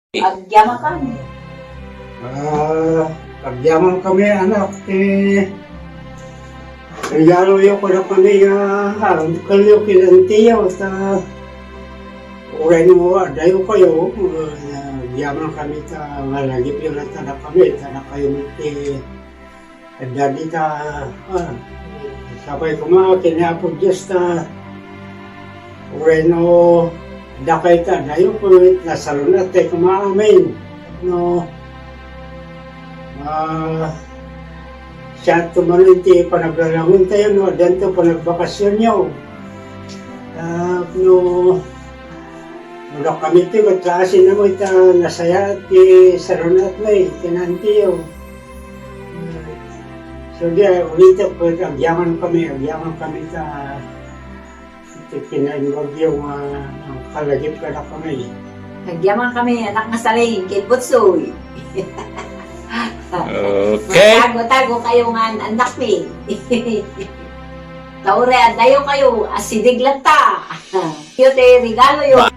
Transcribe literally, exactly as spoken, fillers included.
Agyamankan. Ah, agyaman kami, anak, ti regaloyo kadakami nga arungkelyo ken antiyo, ta uray no adayo kayo, ah, agyaman kami ta malagipyo na ta dakami, ta dakayo met ti adda dita, ah, sapay koma ken ni Apo Dios ta uray no dakay ta adayo ket nasarun-at tayo koma amin. No, ah, siya tumanon ti panaglalangon tayo, no, addanto panagbakasyonyo. Ah, no, no dakami ti ket kaasin na mo ita nasaya ti sarun-at na ken antiyo. So, di, ulitek ket agyaman kami, agyaman kami ta ti kinaimbagyo nga kalagip kadakami. Agyaman kami, anak nga Saling, ken Butsoy. Okay. Tago-tago kayo nga an-, anak mi. Ta uray adayo kayo, asideg lang ta. Yo ti regaloyo.